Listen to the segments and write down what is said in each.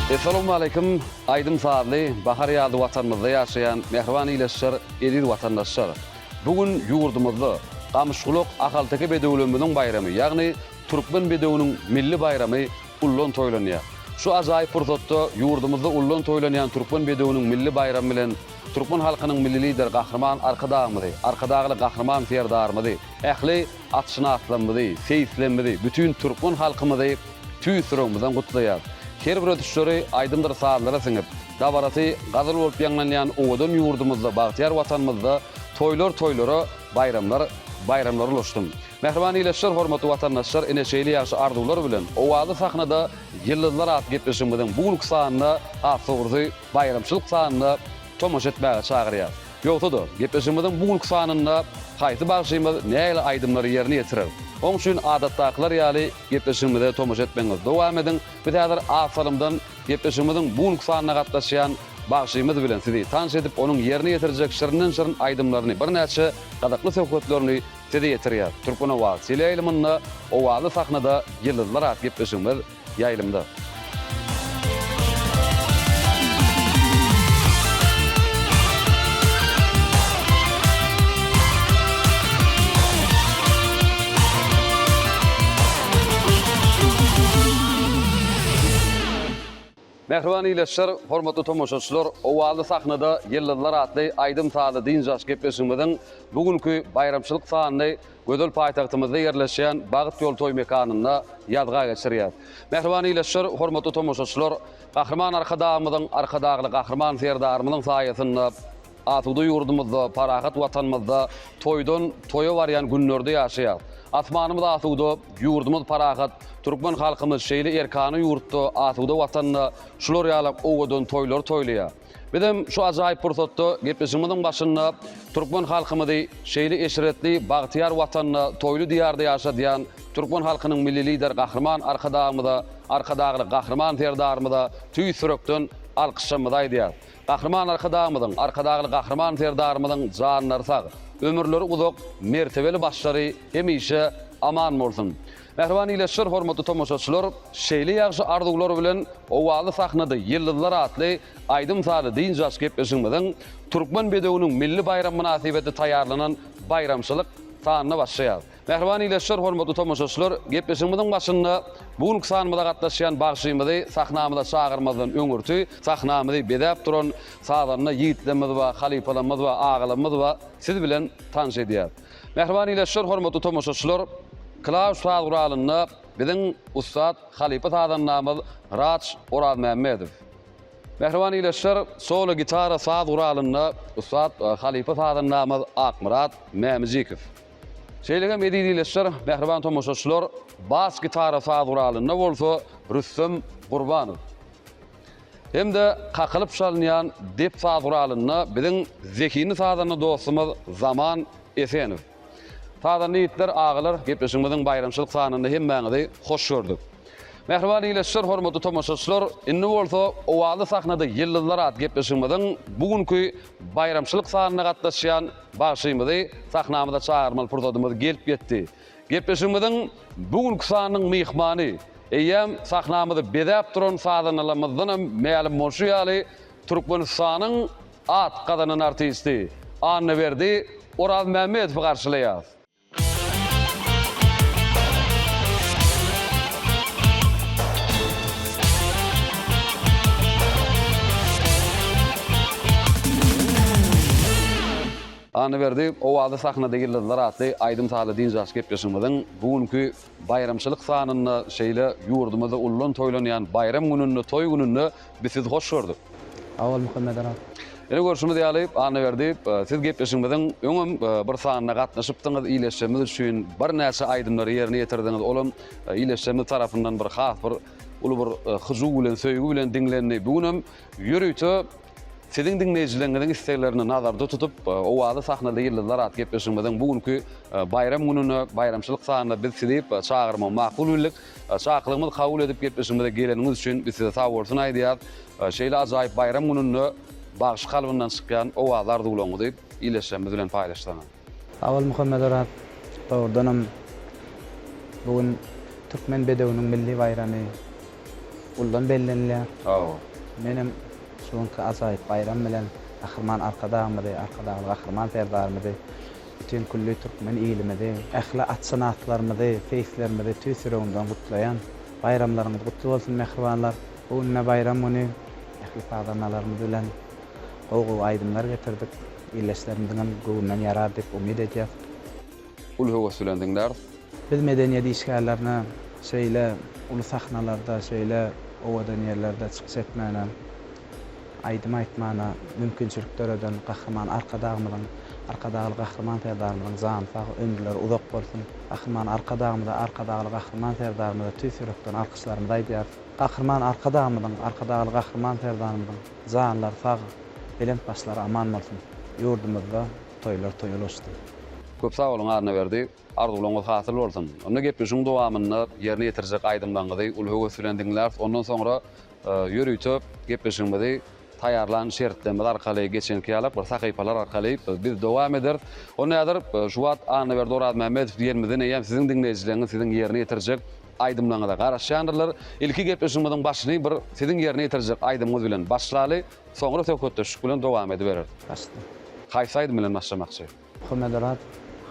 Essalawmaleýkim, aýdym-sazly, bahar ýazly Watanymyzda ýaşaýan mähriban ildeşler, eziz watandaşlar! Bu gün ýurdumyzda gamyşgulak ahalteke bedewlerimiziň baýramy, ýagny Türkmen bedewiniň milli baýramy ullan toýlanýar. Şu ajaýyp pursatda ýurdumyzda ullan toýlanýan Türkmen bedewiniň milli baýramy bilen türkmen halkynyň Milli Lideri Gahryman Arkadagymyzy, Arkadagly Gahryman Serdarymyzy, ähli atşynaslarymyzy, seýislerimizi, bütin türkmen halkymyzy tüýs ýüregimizden gutlaýarys. Her bir ösüşleri aýdymdyr sazlara siňip, dabarasy gazal bolup ýaňlanýan owadan ýurdumyzda, bagtyýar Watanymyzda toýlar toýlara, baýramlar baýramlara ulaşsyn. Mähriban ildeşler, hormatly watandaşlar, ine şeýle ýagşy arzuwlar bilen Owazly sahnada Ýyldyzlar atly gepleşigimiziň bu günki sanyna, has dogrusy, baýramçylyk sanyna tomaşa etmäge çagyrýar. Ýogsa-da, gepleşigimiziň bu günki sanynda haýsy bagşymyz nähili aýdymlary ýerine ýetirer? Oň üçin adatdakylar ýaly gepleşigimize tomaşa etmegiňizi dowam ediň. Biz häzir az salymdan gepleşigimiziň bu günki sanyna gatnaşýan bagşymyz bilen sizi tanyş edip, onuň ýerine ýetirjek şirinden-şirin aýdymlaryny, birnäçe gyzykly söhbetlerini size ýetirýär. Türkmen owazy teleýaýlymynda Owazly sahnada Ýyldyzlar atly gepleşigimiz ýaýlymda. Mähriban ildeşler, hormatly tomaşaçylar, Owazly sahnada Ýyldyzlar atly aýdym-sazly dynç alyş gepleşigimiziň bu günki baýramçylyk sanyny gözel paýtagtymyzda ýerleşýän Bagt ýol toý mekanynda ýazga geçirýäris. Mähriban ildeşler, hormatly tomaşaçylar, Gahryman Arkadagymyzyň, Arkadagly Gahryman Serdarymyzyň saýasynda asuda ýurdumyzda, parahat Watanymyzda toýdan toýa barýan günlerde ýaşaýarys. Asmanymyz asuda, ýurdumyz parahat, türkmen halkymyz şeýle erkana ýurtda, asuda Watanda şular ýaly owadan toýlary toýlaýar. Bizem şu ajaýyp pursatda gepleşigimiziň başynda türkmen halkymyzy şeýle eşretli, bagtyýar Watanda, toýly Diýarda ýaşadýan türkmen halkynyň Milli Lideri Gahryman Arkadagymyza, Arkadagly Gahryman Serdarymyza tüýs ýürekden alkyşlarymyzy aýdýarys. Gahryman Arkadagymyzyň, Arkadagly Gahryman Serdarymyzyň janlary sag, ömürleri uzak, mertebeli başlary hemişe aman bolsun! Mähriban ildeşler, hormatly tomaşaçylar, şeýle ýagşy arzuwlar bilen Owazly sahnada Ýyldyzlar atly aýdym-sazly dynç alyş gepleşigimiziň Türkmen bedewiniň milli baýramy mynasybetli taýýarlanan baýramçylyk sanyna başlaýarys. Mähriban ildeşler, hormatly tomaşaçylar, gepleşigimiziň başynda bu günki sanymyza gatnaşýan bagşymyzy sahnamyza çagyrmazdan öňürti, sahnamyzy bezäp duran sazanda ýigitlerimiz bar, halypalarymyz bar, agalarymyz bar, siz bilen tanyş edýäris. Mähriban ildeşler, hormatly tomaşaçylar, klawiş saz guralynda biziň ussat halypa sazandamyz Raç Orazmämmedow. Mähriban ildeşler, solo gitara saz guralynda ussat halypa sazandamyz Akmyrat Mämijikow. Şeýle hem eziz ildeşler, mähriban tomaşaçylar, bas gitara saz guralynda bolsa Rüstem Gurbanow hem-de kakylyp çalynýan dep saz guralynda biziň zehinli sazanda dostumyz Zaman Esenow. Sazanda ýigitler, agalar, gepleşigimiziň baýramçylyk sanynda hemmäňizi hoş gördük. Mähriban ildeşler, hormatly tomaşaçylar, indi bolsa Owazly sahnada Ýyldyzlar atly gepleşigimiziň bu günki baýramçylyk sanyna gatnaşýan bagşymyzy sahnamyza çagyrmaly pursadymyz gelip ýetdi. Gepleşigimiziň bu günki sanynyň myhmany, eýýäm sahnamyzy bezäp duran sazandalarymyzdanam mälim bolşy ýaly, Türkmenistanyň at gazanan artisti Annaberdi Orazmämmedowy garşylaýarys. Annaberdi, Owazly sahnada ýyldyzlar atly aýdym-sazly dynç alyş gepleşigimiziň bu günki baýramçylyk sanynda şeýle ýurdumyzda uludan toýlanýan baýram gününde, toý gününde biz sizi hoş gördük. Sag bol Muhammet Oraz. Ine görşümiz ýaly, Annaberdi, siz gepleşigimiziň öňem bir sanyna gatnaşypdyňyz, ildeşlerimiz üçin birnäçe aýdymlary ýerine ýetirdiňiz. Olam ildeşlerimiz tarapyndan bir has bir uly bir hyjuw bilen, söýgi bilen diňlendi. Bu günem ýörite Siziň diňleýjileriňiziň isleglerini nazarda tutup, Owazly sahnada ýyldyzlar atly gepleşigimiziň bu günki baýram gününe, baýramçylyk sanyna biz sizi çagyrmagy makul bildik. Çakylygymyzy kabul edip gepleşigimize geleniňiz üçin biz size sagbolsun aýdýarys. Şeýle ajaýyp baýram gününde bagşy kalbyndan çykýan owazly arzuwlaryňyzy ildeşlerimiz bilen paýlaşsaňyz. Sag bol Muhammet Oraz. Dogrudanam bu gün Türkmen bedewiniň milli baýramy. Uldan bellenilýär. Hawa. Menem şu günki ajaýyp baýram bilen Gahryman Arkadagymyzy, Arkadagly Gahryman Serdarymyzy, bütin külli türkmen ilimizi, ähli atşynaslarymyzy, seýislerimizi tüýs ýüregimden gutlaýan. Baýramlaryňyz gutly bolsun, mähribanlar! Bu günde baýram güni ähli sazandalarymyz bilen gowy-gowy aýdymlar getirdik. Ildeşlerimiziňem göwnünden ýarar diýip umyt edýäs. Uly höwes bilen diňläris. Biz medeniýet işgärlerine şeýle uly sahnalarda, şeýle owadan ýerlerde çykyş etmäne, aýdym aýtmana mümkinçilik döreden Gahryman Arkadagymyzyň, Arkadagly Gahryman Serdarymyzyň jany sag, ömürleri uzak bolsun! Gahryman Arkadagymyza, Arkadagly Gahryman Serdarymyza tüýs ýürekden alkyşlarymyzy aýdýarys. Gahryman Arkadagymyzyň, Arkadagly Gahryman Serdarymyzyň janlary sag, belent başlary aman bolsun! Ýurdumyzda toýlar toýa ulaşsyn! Köp sag boluň Annaberdi. Arzuwlaryňyz hasyl bolsun. Onda gepleşigiň dowamynda ýerine ýetirjek aýdymlaryňyzy uly höwes bilen diňläris. Ondan soňra ýörite gepleşigimizi taýýarlan şertlerimiz arkaly geçenki ýalak bir sahypalar arkaly biz dowam ederis. Onda häzir şu wagt Annaberdi Orazmämmedow diýenimizden eýýäm siziň diňleýjileriňiz siziň ýerine ýetirjek aýdymlaryňyza garaşýandyrlar. Ilki gepleşigimiziň başyny bir siziň ýerine ýetirjek aýdymyňyz bilen başlaly, soňra söhbetdeşlik bilen dowam edibereris. Başda. Haýsy aýdym bilen başlamakçy? Muhammedoraz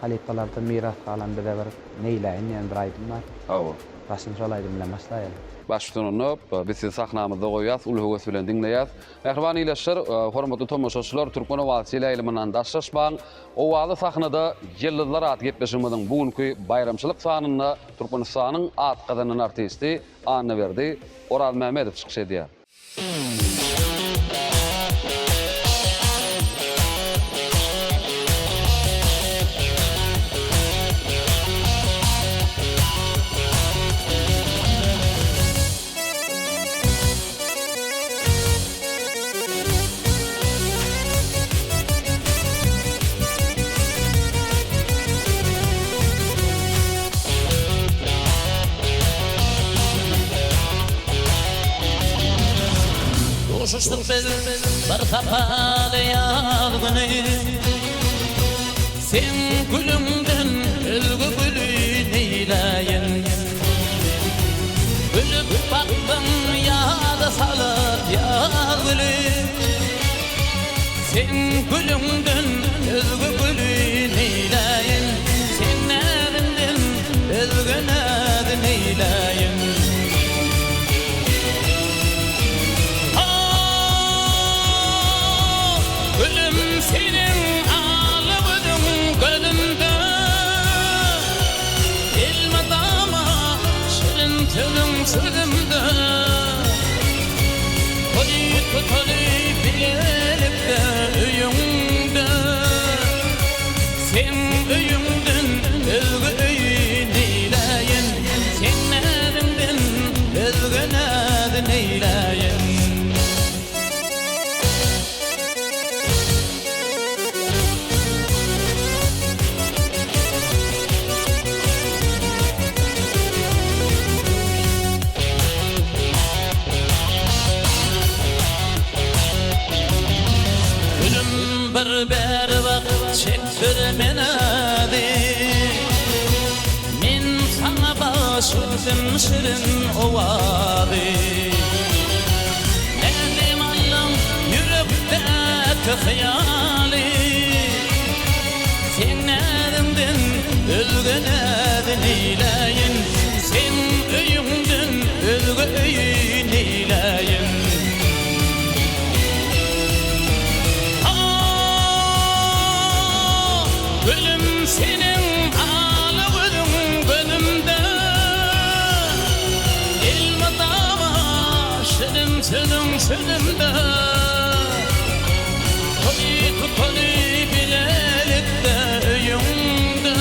halypalardan miras galan bize bir Neýläýin diýen bir aýdym bar. Hawa. Başyny şol aýdym bilen başlaýaly. Baştutanynda biz sizi sahnamyzda goýýas, uly höwes bilen diňleýäs. Mähriban ildeşler, hormatly tomaşaçylar, Türkmen owazy teleýaýlymyndan daşlaşmaň. Owazly sahnada Ýyldyzlar atly gepleşigimiziň bu günki baýramçylyk sanynda Türkmenistanyň at gazanan artisti Annaberdi Orazmämmedow çykyş edýär. Duşuşdyk biz bir sapaly ýaz güni Seň gülüňden özge güli neýläýin Gülüp bakdyň ýada salyp ýaz güli Seň gülüňden özge güli neýläýin Seň näziňden özge näzi neýläýin Ah, gülüm seniň ala gözüň gözümde Elmydama şirin sözüň sözümde Toý tutaly bilelikde öýüňde Seň öýüňden özge öýi neýläýin Seň näziňden özge näzi neýläýin. Gülüm bir bäri bak çekdir menedi Men saňa baş etdim şirin owazy Näzim aldyň ýürekdäki hyýaly Seň näziňden özge näzi neýläýin Seň öýüňden özge öýi neýläýin Ah, gülüm seniň ala gözüň gözümde Elmydama şirin sözüň sözümde Toý tutaly bilelikde öýüňde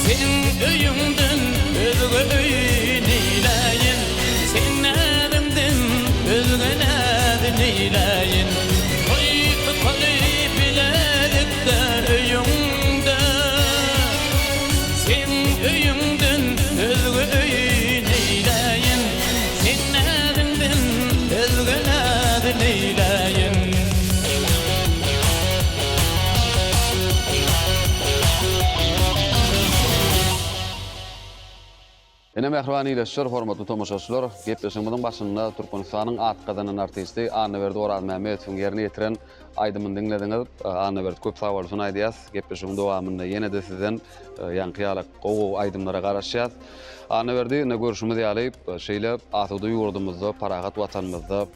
Seň öýüňden özge öý neýläýin Seň näziňden özge näzi neýläýin Toý tutaly bilelikde öýüňde Seň öýüňden özge öý neýläýin Seň näziňden özge näzi. mähriban ildeşler, hormatly tomaşaçylar, gepleşigimiziň başynda Türkmenistanyň at gazanan artisti Annaberdi Orazmämmedowyň ýerine ýetiren aýdymyny diňlediňiz. Annaberdi köp sag bolsun aýdýas. Gepleşigiň dowamynda ýene-de sizden ýaňky ýaly gowy-gowy aýdymlara garaşýas. Annaberdi, ine görşümiz ýaly, şeýle asuda ýurdumyzda, parahat Watanymyzda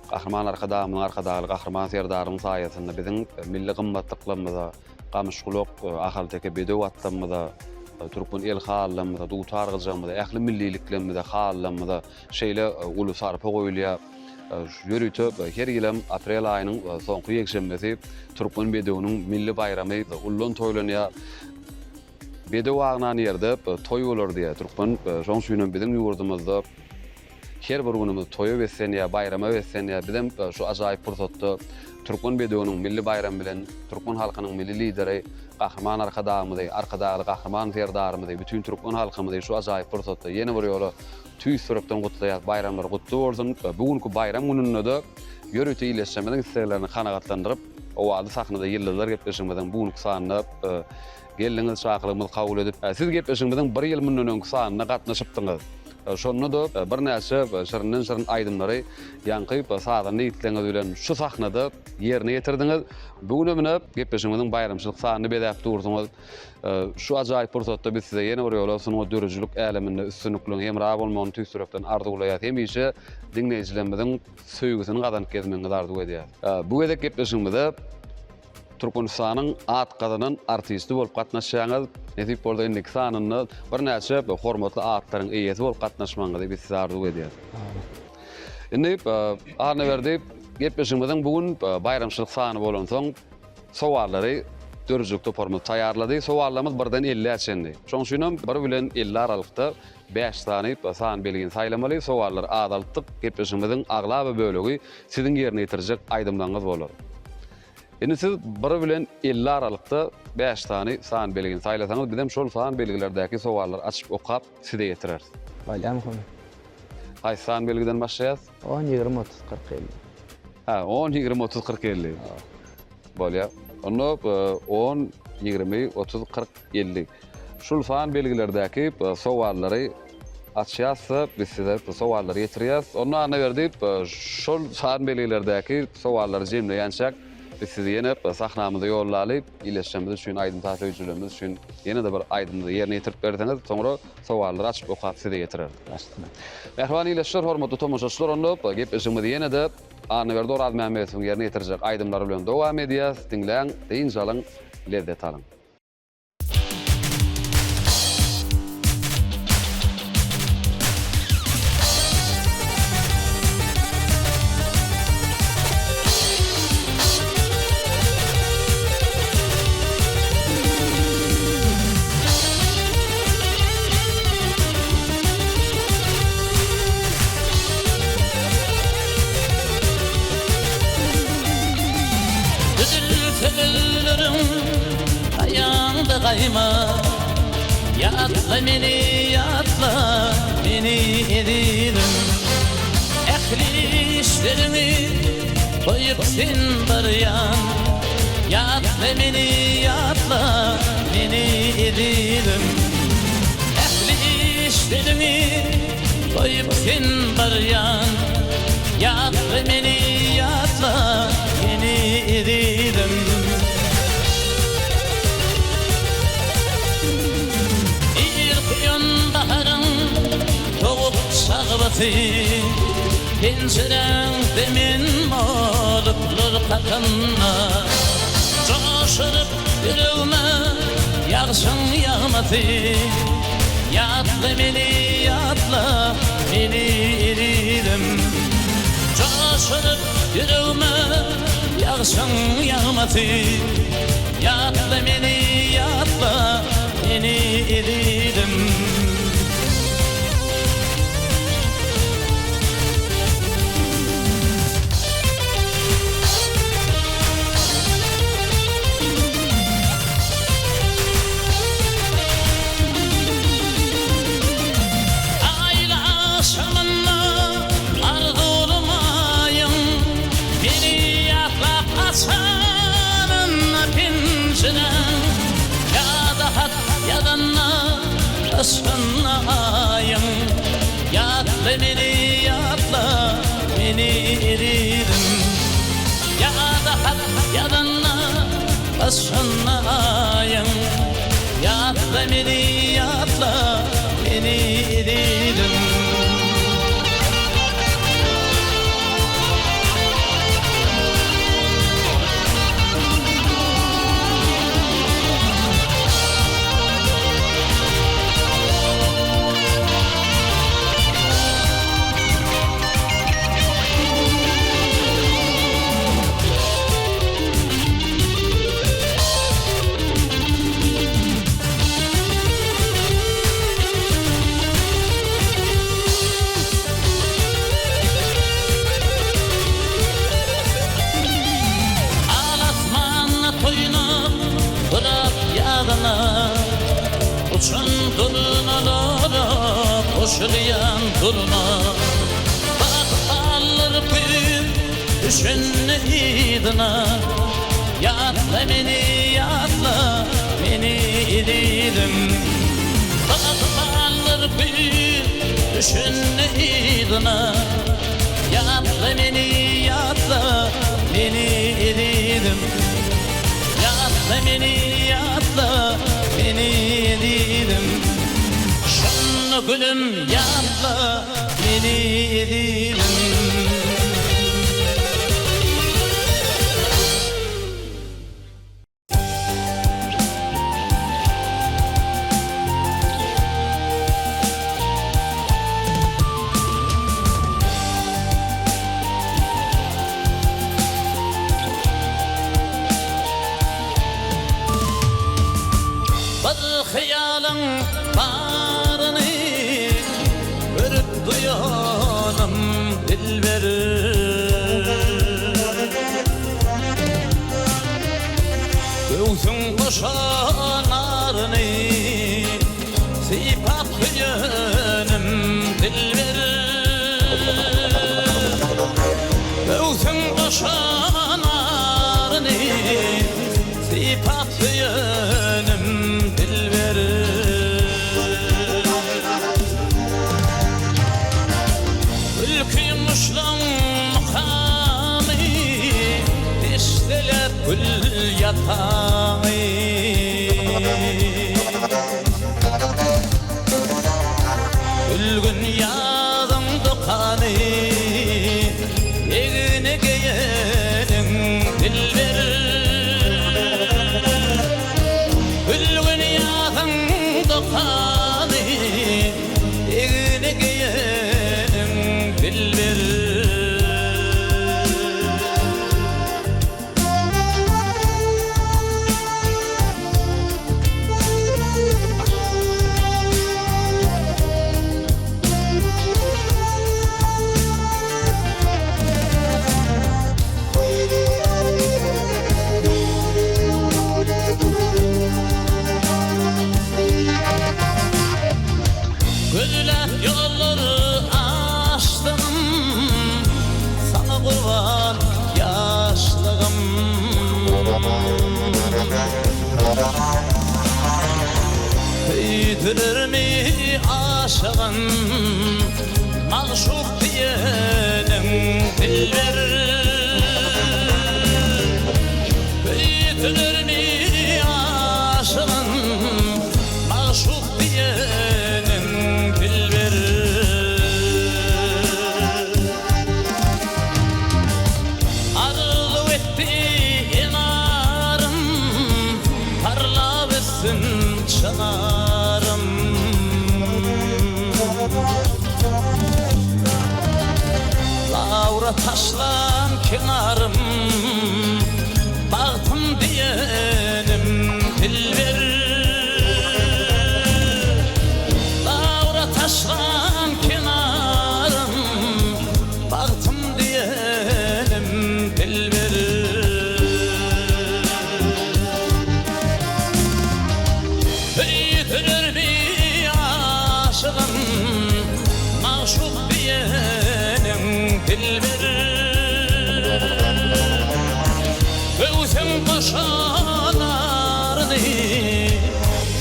Gahryman Arkadagymyzyň, Arkadagly Gahryman Serdarymyň saýasynda biziň milli gymmatlyklarymyza, gamyşgulak, ahalteke bedew atlarymyza, türkmen el halylarymyza, dutar gyjagymyza, ähli milliliklerimize, halylarymyza şeýle uly sarpa goýulýar. Ýörite her ýylam aprel aýynyň soňky ýekşenbesi türkmen bedewiniň milli baýramy ullan toýlanýar. Bedew agnan ýerde toý bolar diýýär türkmen. Şonuň üçin hem biziň ýurdumyzda her bir günümiz toýa beslenýär, baýrama beslenýär. Bizem şu ajaýyp pursatda Türkmen bedewiniň milli baýramy bilen türkmen halkynyň Milli Lideri Gahryman Arkadagymyzy, Arkadagly Gahryman Serdarymyzy, bütin türkmen halkymyzy şu ajaýyp pursatda ýene bir ýola tüýs ýürekden gutlaýas. Baýramlary gutly bolsun! Bu günki baýram gününde-de ýörite ildeşlerimiziň isleglerini kanagatlandyryp, Owazly sahnada ýyldyzlar gepleşigimiziň bu günki sanynda Geldiňiz çakylygymyzy kabul edip. Siz gepleşigimiziň bir ýyl mundan öňki sanyna gatnaşypdyňyz. Şonda-da birnäçe şirinden-şirin aýdymlary ýaňky sazanda ýigitleňiz bilen şu sahnada ýerine ýetirdiňiz. Bu günem ine gepleşigimiziň baýramçylyk sanyny bezäp dursuňyz. Şu ajaýyp pursatda biz size ýene bir ýola sungat döredijilik äleminde üstünlikliň hemra bolmagyny tüýs ýürekden arzuwlaýas. Hemişe diňleýjilerimiziň söýgüsini gazanyp gezmegiňizi arzuw edýäs. Bu gezek gepleşigimize Türkmenistanyň at gazanan artisti bolup gatnaşýaňyz. Nesip bolsa indiki sanynda birnäçe hormatly atlaryň eýesi bolup gatnaşmagyňyzy biz size arzuw edýäris. Indi Annaberdi gepleşigimiziň bu gün baýramçylyk sany bolansoň sowallary döredijilik toparymyz taýýarlady. Sowallarymyz birden ellä çenli. Şonuň üçin hem bir bilen 50 aralykda bäş sany san belgini saýlamaly. Sowallary azaltdyk. Gepleşigimiziň aglaba bölegi siziň ýerine ýetirjek aýdymlaryňyz bolar. Indi siz bir bilen 50 aralykda bäş sany san belgini saýlasaňyz, bizem şol san belgilerdäki sowallary açyp okap size ýetireris. Bolýamy hony? Haýsy san belgiden başlaýas? On, 20, 30, 40, 50. Hä, on, 20, 30, 40, 50. Bolýar. Onda on, 20, 30, 40, 50. Şul san belgilerdäki sowallary açýas-da, biz size bu sowallary ýetirýäs. Onda Annaberdi, şol san belgilerdäki sowallary jemleýänçäk, biz sizi ýene sahnamyza ýollaly, ildeşlerimiz üçin, aýdym-saz söýüjilerimiz üçin ýene-de bir aýdymyzy ýerine ýetirip berseňiz, soňra sowallary açyp okap size ýetireris. Başyna. Mähriban ildeşler, hormatly tomaşaçylar, onda gepleşigimizi ýene-de Annaberdi Orazmämmedowyň ýerine ýetirjek aýdymlary bilen dowam edýäs. Diňläň, dynç alyň, lezzet alyň. Üzülse elleriň aýaňda gaýma Ýatla meni ýatla meni ezizim Ähli işleriňi goýup sen barýaň Ýatla meni ýatla meni ezizim Ähli işleriňi goýup sen barýaň Ýatla meni ýatla meni ezizim. Irki baharyň sowuk çagbasy Penjiräňde men boluplar kakanda Joşuryp ýüregime ýagşyň ýagmasy Ýatla meni ýatla meni ezizim Joşuryp ýüregime ýagşyň ýagmasy Ýatla meni ýatla meni ezizim. Aýly agşamynda arzuwly maýyň Meni ýatlap açanynda penjiräň Ýa-da hat ýazanda. Ýatla meni ýatla meni ezizim. Ýa-da hat ýazanda başynda aýyň. Ýatla meni ýatla meni ezizim. Al asmanda toýnap, gurap ýazyna, Uçan durnalara goşulýan durna. Bak allar güýz düşende yzyna, Ýatla meni, ýatla meni ezizim. Bak allar güýz düşende yzyna, Ýatla meni, ýatla meni ezizim. Ýatla meni, ýatla meni ezizim. Şonda gülüm ýatla meni ezizim. Bir hyýalyň baryny görüp duýanym dilber. Göwsüň goşa naryny sypap söýenim dilber. Göwsüň goşa naryny sypap söýenim dilber. Gülki muşlaň mukamy, Deşseler gül ýatagy. Gülgün ýazyň dokany, Egne geýeniň dilber. Gülgün ýazyň dokany, Egne geýeniň dilber. Gözläp ýollary açdym, Saňa gurban ýaşlygym. Söýdürermi aşygyn, Magşuk diýeniň dilber. Söýdürermi aşygyn, Magşuk diýeniň dilber. Arzuw etdi enarym, Parlap össün çynarym. Lawra taşlan kenarym, Bagtym diýenim dilber. Lawra taşlan kenarym, Bagtym diýenim dilber. Söýdürermi aşygyn, Magşuk diýeniň dilber. Göwsüň goşa naryny,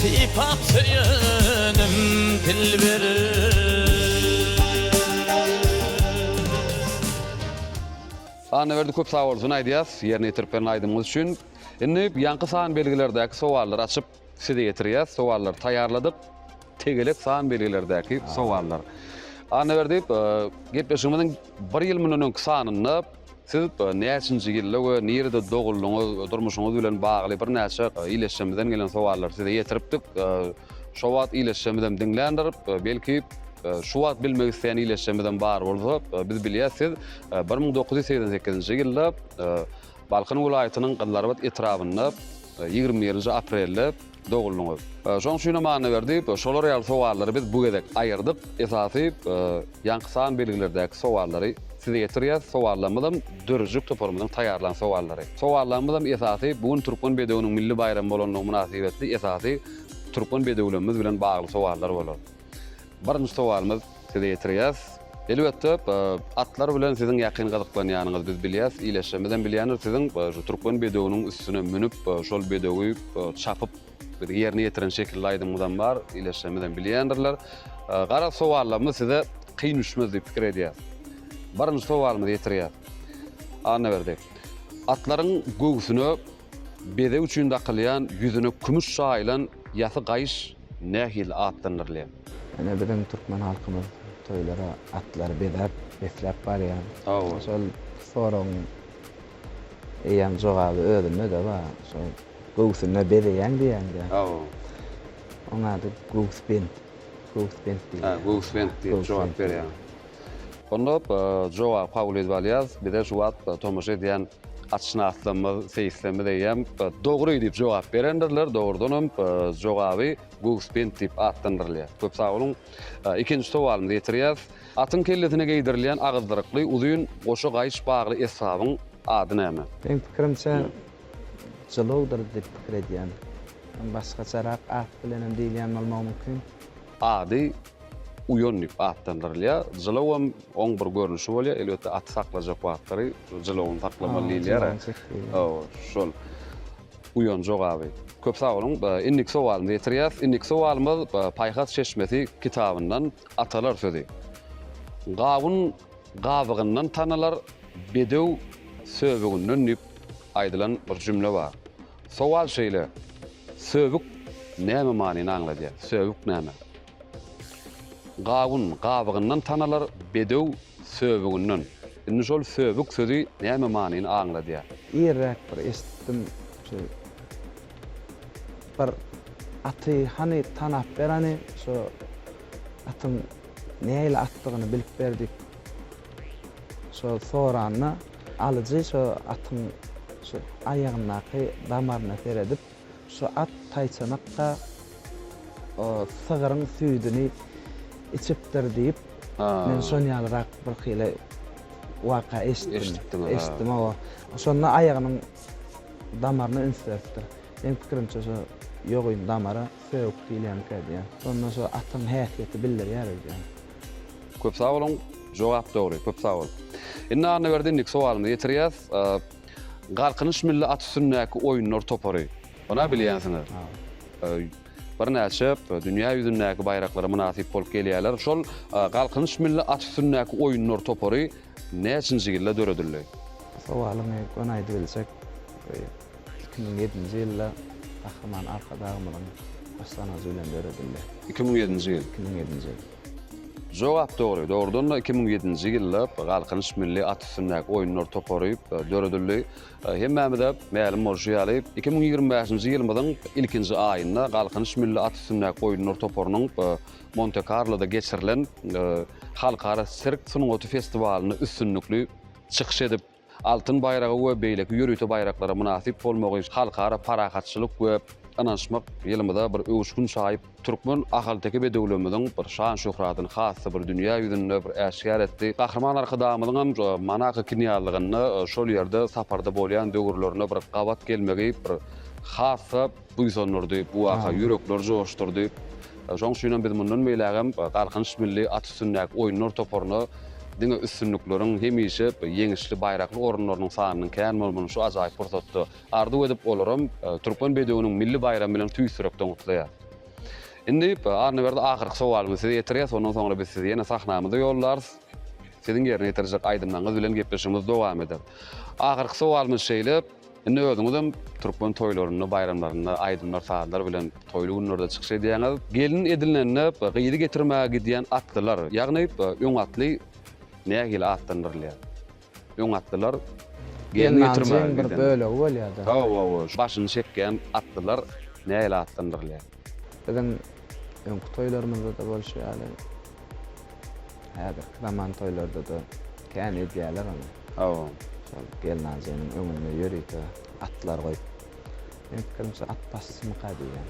Sypap söýenim dilber. Annaberdi köp sag bolsun aýdýas ýerine ýetirip beren aýdymyňyz üçin. Indi ýaňky san belgilerdäki sowallary açyp size ýetirýäs. Sowallary taýýarladyk. Tegelek san belgilerdäki sowallar. Annaberdi gepleşigimiziň bir ýyl mundan öňki sanynda siz näçinji ýylda we nirede doguldyňyz, durmuşyňyz bilen bagly birnäçe ildeşlerimizden gelen sowallary size ýetiripdik. Şo wagt ildeşlerimizem diňländir. Belki şu wagt bilmek isleýän ildeşlerimizem bar bolsa, biz bilýäs siz 1988-nji ýylda Balkan welaýatynyň Gyzylarbat etrabynda 21-nji aprelde doguldyňyz. Şonuň üçinem Annaberdi, şolar ýaly sowallary biz bu gezek aýyrdyk. Esasy ýaňky san belgilerdäki sowallary size ýetirýäs. Sowallarymyzam döredijilik toparymyzyň taýýarlan sowallary. Sowallarymyzam esasy bu gün Türkmen bedewiniň milli baýramy bolandygy mynasybetli esasy türkmen bedewlerimiz bilen bagly sowallar bolar. Birinji sowalymyz size ýetirýäs. Elbetde, atlar bilen siziň ýakyn gyzyklanýanyňyzy biz bilýäs, ildeşlerimizem bilýändir. Siziň şu türkmen bedewiniň üstüne münüp, şol bedewi çapyp, biz ýerine ýetiren şekilli aýdymyňyzam bar, ildeşlerimizem bilýändirler. Garaz, sowallarymyz size kyn düşmez diýip pikir edýäs. Birinji sowalymyzy ýetirýäs. Annaberdi, atlaryň göwsüne Bezeg üçin dakylýan, ýüzüne kümüş çaýylan ýasy gaýyş nähili atlandyrylýar? Ine biziň türkmen halkymyz toýlara atlary bezäp, besläp barýar. Hawa. Şol soragyň eýýäm jogaby özünde-de bar. Şol göwsünde bezeýäň diýýäň-dä. Hawa. Oň ady göwüsbent. Göwüsbent diýilýär. Hä, göwüsbent diýip jogap berýäň. Onda jogaby kabul edip alýas. Bize şu wagt tomaşa edýän atşynaslarymyz, seýislerimiz eýýäm dogry diýip jogap berendirler. Dogrudanam jogaby göwüsbent diýip atlandyrylýar. Köp sag boluň. Ikinji sowalymyzy ýetirýäs. Atyň kellesine geýdirilýän agyzdyrykly, uzyn, goşa gaýyş bagly esbabyň ady näme? Meň pikirimçe jylawdyr diýip pikir edýän. Başgaçarak at bilenem diýilýän bolmagy mümkin. Ady uýan diýip atlandyrylýar. Jylawam oň bir görnüşi bolýar. Elbetde aty saklajak wagtlary jylawyny saklamaly diýilýär. Hawa, şol uýan jogaby. Köp sag boluň. Indiki sowalymyzy ýetirýäs. Indiki sowalymyz Paýhas çeşmesi kitabyndan atalar sözi. Gawun gabygyndan tanalar, bedew söbüginden diýip aýdylan bir jümle bar. Sowal şeýle, Söbük näme manyny aňladýar? Söbük näme? Gawun gabygyndan tanalar, bedew söbüginden. Indi şol söbük sözi näme manyny aňladýar? Irräk bir eşitdim şu bir aty hany tanap ber hany şu atyň nähili atdygyny bilip ber diýip şo soranda alyjy şo atyň şu aýagyndaky damaryna seredip şu at taýçanakka sygryň süýdüni içipdir diýip men şon ýalyrak bir hili waka eşitdim. Eşitdiňiz. Eşitdim hawa. Şonda aýagynyň damaryna üns beripdir. Meň pikirimçe şo ýogyn damara söbük diýilýänkä diýýän. Şonda şo atyň häsiýeti bildirýär öýdýän. Köp sag boluň. Jogap dogry. Köp sag bol. Indi Annaberdi indiki sowalymyzy ýetirýäs. Galkynyş milli at üstündäki oýunlar topary. Ony-a bilýänsiňiz. Birnäçe dünýä ýüzündäki baýraklara mynasyp bolup gelýärler. Şol Galkynyş milli at üstündäki oýunlar topary näçinji ýylda döredildi? Bu sowalyňy göni aýdybiljek. 2007-nji ýylda Gahryman Arkadagymyzyň başlangyjy bilen döredildi. 2007-nji ýyl. 2007-nji ýyl. Jogap dogry. Dogrudan-da 2007-nji ýylda Galkynyş milli at üstündäki oýunlar topary döredildi. Hemmämize mälim bolşy ýaly, 2025-nji ýylymyzyň ilkinji aýynda Galkynyş milli at üstündäki oýunlar toparynyň Monte-Karloda geçirilen Halkara sirk sungaty festiwalynda üstünlikli çykyş edip, Altyn baýraga we beýleki ýörite baýraklara mynasyp bolmagy Halkara parahatçylyk we ynanyşmak ýylymyza bir öwüşgin çaýyp, türkmen ahalteke bedewlerimiziň bir şan-şöhratyny has-da bir dünýä ýüzünde bir äşgär etdi. Gahryman Arkadagymyzyň hem Monako knýazlygynda şol ýerde saparda bolýan döwürlerinde bir gabat gelmegi bir has-da buýsandyrdy, bu waka ýürekleri joşdurdy. Şonuň üçin hem biz mundan beýlägem Galkynyş milli at üstündäki oýunlar toparyna diňe üstünlikleriň, hemişe ýeňişli, baýrakly orunlarynyň sanynyň kän bolmagyny şu ajaýyp pursatda arzuw edip, olaram Türkmen bedewiniň milli baýramy bilen tüýs ýürekden gutlaýarys. Indi, Annaberdi, ahyrky sowalymyzy size ýetirýäs, ondan soňra biz sizi ýene sahnamyza ýollarys. Siziň ýerine ýetirjek aýdymlaryňyz bilen gepleşigimiz dowam eder. Ahyrky sowalymyz şeýle, indi özüňizem türkmen toýlarynda, baýramlarynda aýdymlar, sazlar bilen toýly günlerde çykyş edýäňiz. Gelin edinilende gyzy getirmäge gidýän atlylar, ýagny öň atly nähili atlandyrylýar? Öň atlylar gelin getirmäge Gelnaljyň bir giden. bölegi bolýar-da. Hawa, hawa, başyny çekýän atlylar nähili atlandyrylýar? Biziň öňki toýlarymyzda-da bolşy ýaly, Häzirki zaman toýlarda-da kän edýärler ony. Hawa. Şol gelnaljynyň öňünde ýörite atlar goýup. Meň pikirimçe at başçymyka diýýän.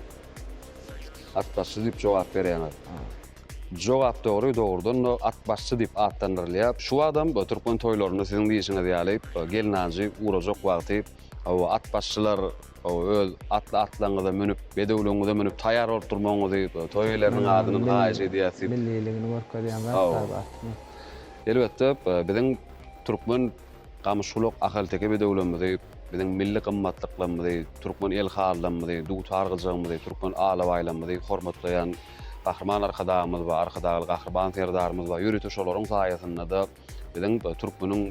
At başçy diýip jogap berýäňiz. Hawa. Jogap dogry, dogrudan-da at başçy diýip atlandyrylýar. Şu wagtam türkmen toýlarynda siziň diýşiňiz ýaly gelnaljy ugrajak wagty Hawa, at başçylar, hawa, öz atly atlaryňyza münüp, bedewleriňize münüp taýýar bolup durmagyňyzy toý eýeleriniň adyndan haýyş edýäs diýip. Milliligini görkezýän zatlar bu atymyz. Elbetde, biziň türkmen gamyşgulak ahalteke bedewlerimizi, biziň milli gymmatlyklarymyzy, türkmen el halylarymyzy, dutar gyjagymyzy, türkmen alabaýlarymyzy hormatlaýan Gahryman Arkadagymyz bar, Arkadagly Gahryman Serdarymyz bar. Ýörite şolaryň saýasynda-da biziň türkmeniň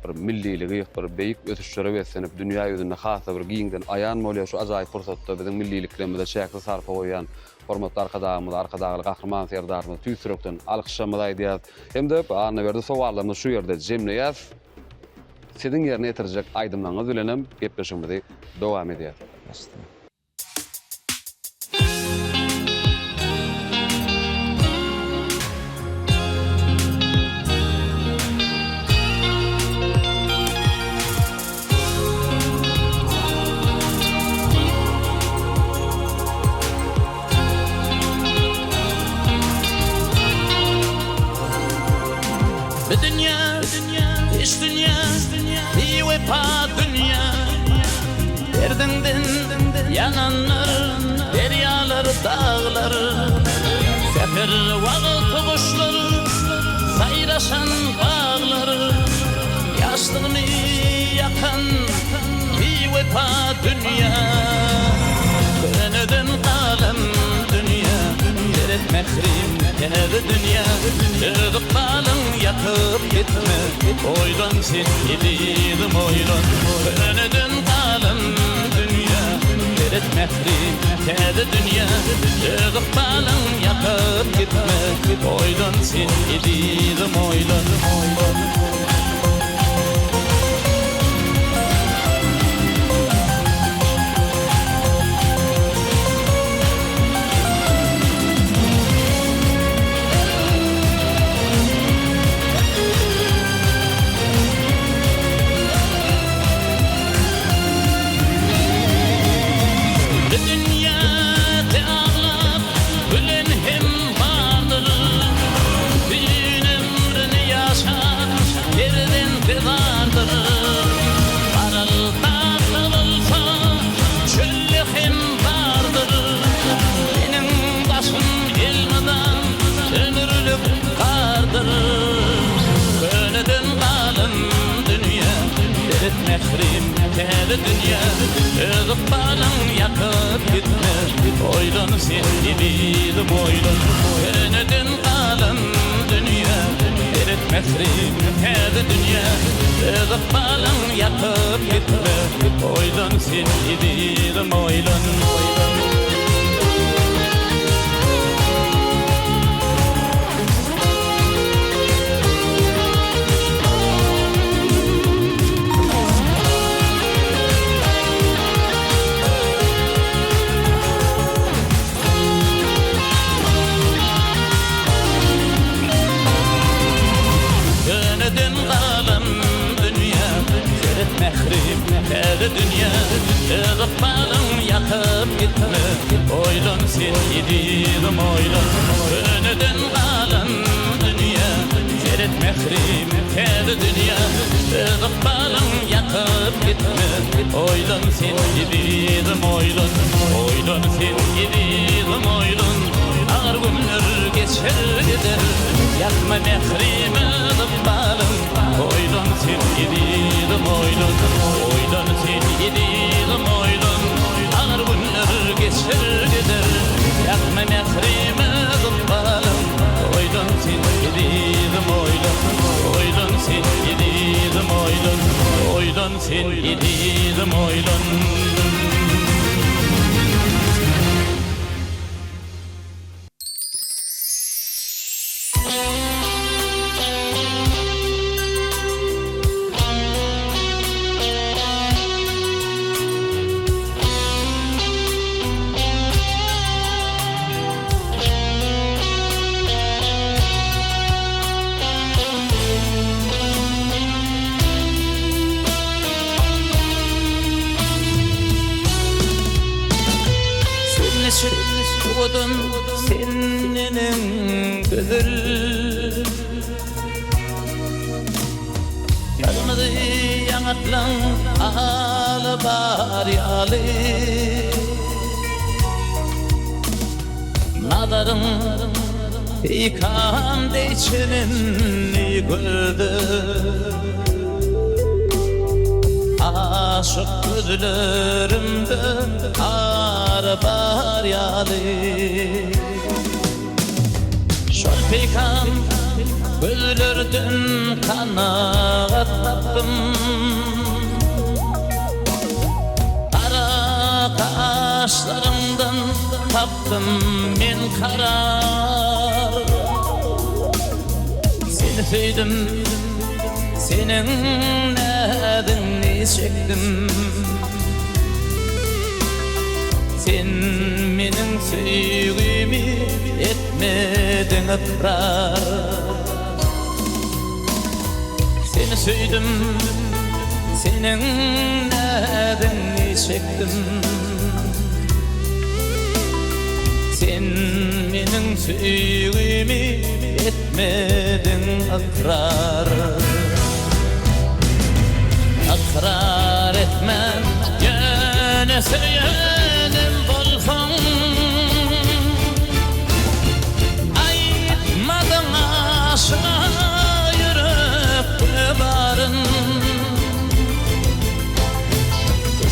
bir milliligi bir beýik ösüşlere beslenip, dünýä ýüzünde has-da bir giňden aýan bolýar. Şu ajaýyp pursatda biziň milliliklerimize çäksiz sarpa goýýan hormatly Arkadagymyza, Arkadagly Gahryman Serdarymyza tüýs ýürekden alkyşlarymyzy aýdýarys. Hem-de Annaberdi sowallarymyzy şu ýerde jemleýäris. Siziň ýerine ýetirjek aýdymlaryňyz bilenem gepleşigimizi dowam edýäris. Başda. Bu dünýä, hiç dünýä, biwepa dünýä. Derdiňden ýanandyr derýalar, daglar. Säher wagty guşlar saýraşan baglar. Ýaşlygymy ýakan biwepa dünýä. Köneden galan dünýä, Seret mährim, täze dünýä. Öz ykbalyň ýakyp gitme, Oýlan sen ezizim oýlan. Köneden galan dünýä, Seret mährim, täze dünýä. Öz ykbalyň ýakyp gitme, Oýlan sen ezizim oýlan. Bu dünýäde aglap gülen hem bardyr, Bütin ömrüni ýaşap perzente zardyr. Garal dagda bolsa çölde hem bardyr, Meniň başym elmydam ömürlik gardyr. Köneden galan dünýä, Seret mährim, täze dünýä, Öz ykbalyň ýakyp gitme, Oýlan sen ezizim oýlan. Köneden galan dünýä, Seret mährim, täze dünýä, Öz ykbalyň ýakyp gitme, Oýlan sen ezizim oýlan. Köneden galan dünýä, Seret mährim, täze dünýä, Öz ykbalyň ýakyp gitme, Oýlan sen ezizim oýlan. Köneden galan dünýä, Seret mährim, täze dünýä, Öz ykbalyň ýakyp gitme, Oýlan sen ezizim oýlan. Oýlan sen ezizim oýlan, Agyr günler geçer gider, Ýakma mährime ykbalyň, Oýlan sen ezizim oýlan. Oýlan sen ezizim oýlan, Agyr günler geçer gider, Ýakma mährime ykbalyň, Oýlan sen ezizim oýlan. Owadan sen neneň gözel. Gyrmyzy ýaňaklaň ala bar ýaly. Nazaryň peýkam deý çemenli gölde. Aşyk gözlerimde ara bar ýaly. Şol peýkam gözlerden kanagat tapdym. Gara gaşlaryňdan tapdym men karar. Seni söýdüm, seniň näziňi çekdim. Sen meniň söýgimi etmediň ykrar. Seni söýdüm, seniň näziňi çekdim. Sen meniň söýgimi etmediň ykrar. Ykrar etmän ýöne söýenim bolsaň. Aýtmadyň aşyga ýürekde baryn.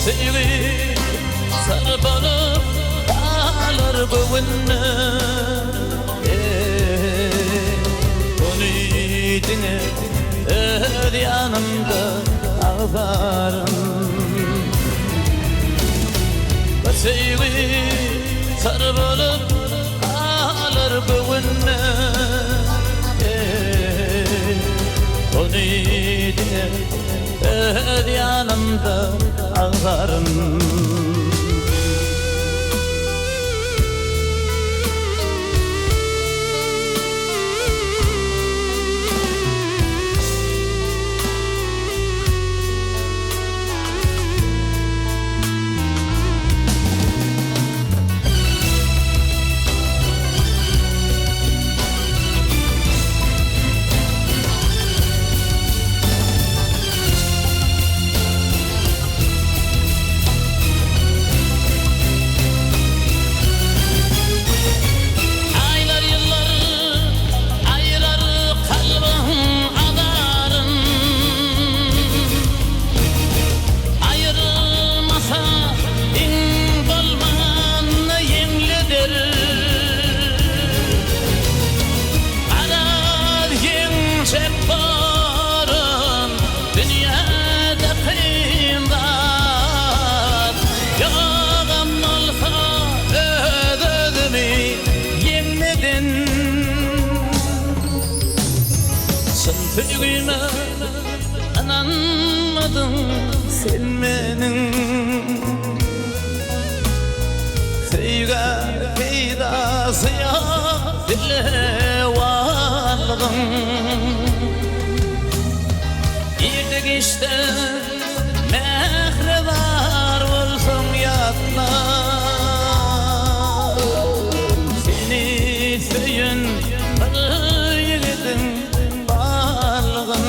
Söýgi syr bolup galar göwünde. Ony diňe öz ýanymda agzaryn. Bir söýgi syr bolup galar göwünde. Ony diňe öz ýanymda agzaryn. Aýlar ýyllar aýyrar kalbyň azaryn. Aýyrmasa iň bolmanda ýeňleder. Garaz ýeňjek borun dünýäde kyn zat. Ýogam bolsa öz-özümi ýeňmeden. Çyn söýgüme ynanmadyň sen meniň. Söýgä peýdasy ýok dilewarlygyň. Irde-giçde mähre zar bolsaň ýatla. Seni söýen bir ýigidiň barlygyn.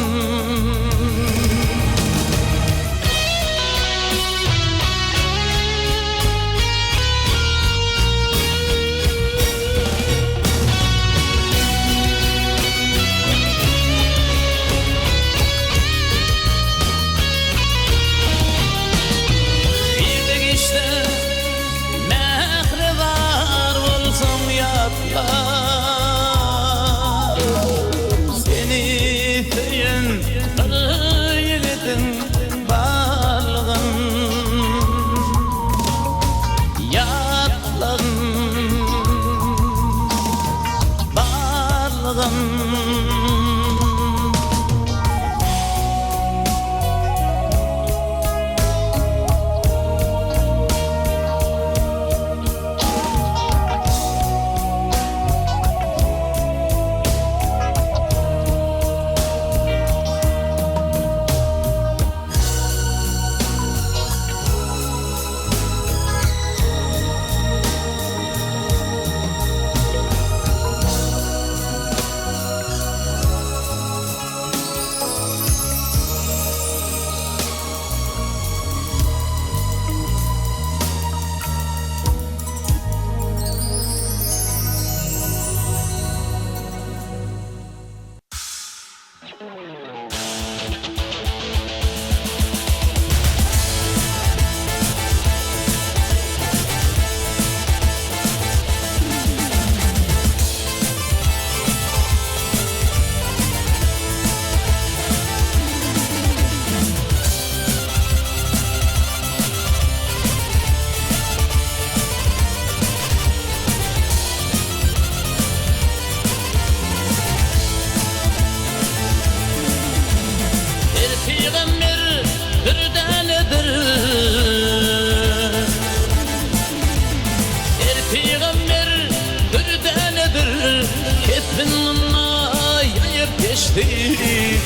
geçdi.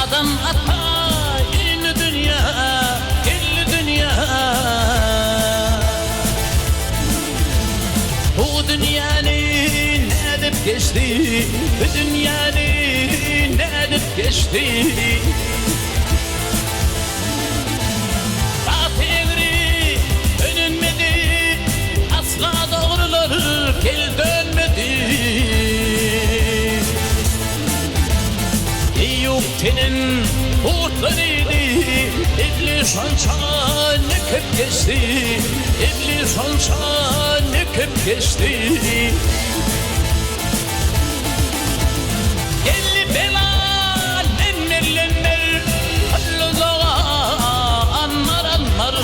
Adam ata indi dünýä, geldi dünýä. Bu dünýäni nädip geçdi, bu dünýäni nädip geçdi. Zat egri önünmedi, Asla dogrular kel dönmedi. Eýýup tenin gurtlarydy, Iblis şonça nöküp geçdi, Iblis şonça nöküp geçdi. Geldi bela lenner-lenner, Hyllyzaga annar-annar.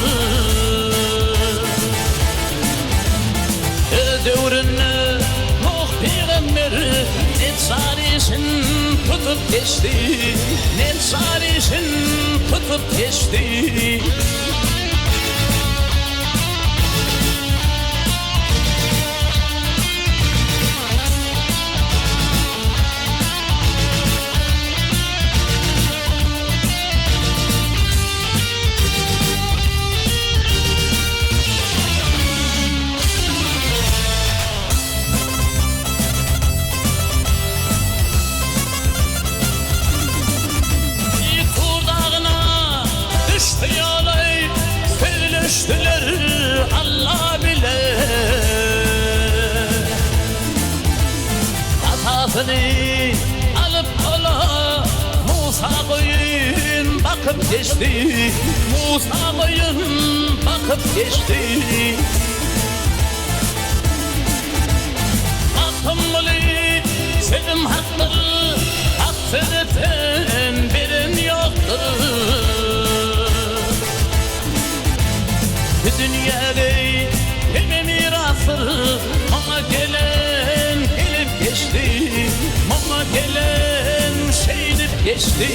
Öz döwründe Nuh pygamber Neçjar işin tutup geçdi, Neçjar işin tutup geçdi. Tur dagyna düşdi ýoly, Sözleşdiler Alla bile. Hasasyny alyp ola Musa goýun bakyp geçdi, Musa goýun bakyp geçdi. Magtymguly sözüm hakdyr, Hak söze ten beren ýokdur. Bu dünýäde kime mirasdyr, Maňa gelen gelip geçdi, Maňa gelen şeýdip geçdi.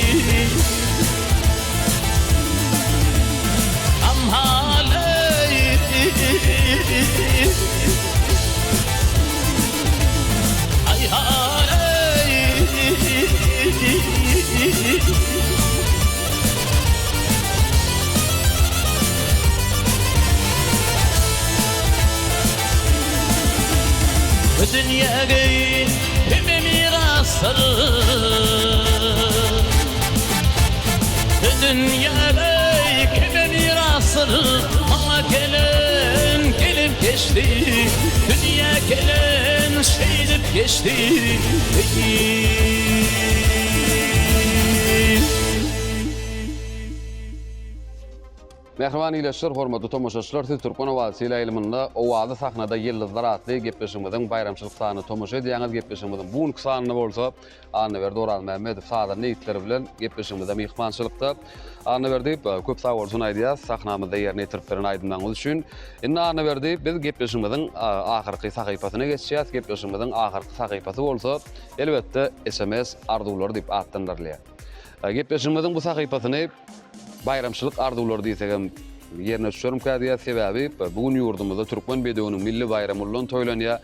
Bu dünýäge kime mirasdyr? Bu dünýäde kime mirasdyr? Maňa gelen gelip geçdi, Dünýä gelen şeýdip geçdi. Mähriban ildeşler, hormatly tomaşaçylar, siz Türkmen owazy teleýaýlymynda Owazly sahnada ýyldyzlar atly gepleşigimiziň baýramçylyk sanyna tomaşa edýäňiz. Gepleşigimiziň bu günki sanynda bolsa Annaberdi Orazmämmedow sazanda ýigitleri bilen gepleşigimizde myhmançylykda. Annaberdi, köp sag bolsun aýdýas, sahnamyzda ýerine ýetirip beren aýdymlaryňyz üçin. Indi Annaberdi, biz gepleşigimiziň ahyrky sahypasyna geçýäs. Gepleşigimiziň ahyrky sahypasy bolsa, elbetde, sms arzuwlary diýip atlandyrylýar. Gepleşigimiziň bu sahypasyny baýramçylyk arzuwlary diýsegem ýerine düşermikä diýýäs. Sebäbi bu gün ýurdumyzda türkmen bedewiniň milli baýramy ullan toýlanýar.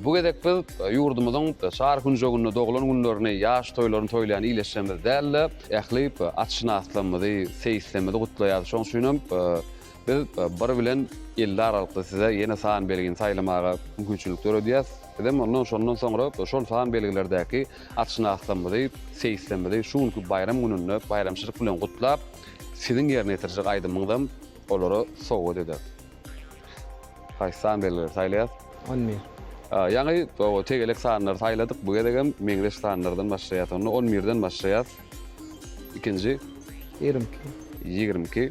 Bu gezek biz ýurdumyzyň çar künjeginde doglan günlerini, ýaş toýlaryny toýlaýan ildeşlerimiz däl-de, ähli atşynaslarymyzy, seýislerimizi gutlaýarys. Şonuň üçin hem biz bir bilen 50 aralykda size ýene san belgini saýlamaga mümkinçilik döredýäris. Bizem ondan şondan soňra şol san belgilerdäki atşynaslarymyzy, seýislerimizi şu günki baýram gününde baýramçylyk bilen gutlap, siziň ýerine ýetirjek aýdymyňyzam olara sowgat ederis. Haýsy san belgileri saýlaýas? On bir. Ýaňy tegelek sanlary saýladyk, bu gezegem meňzeş sanlardan başlaýas. Onda on birden başlaýas. Ikinji. 22. 22.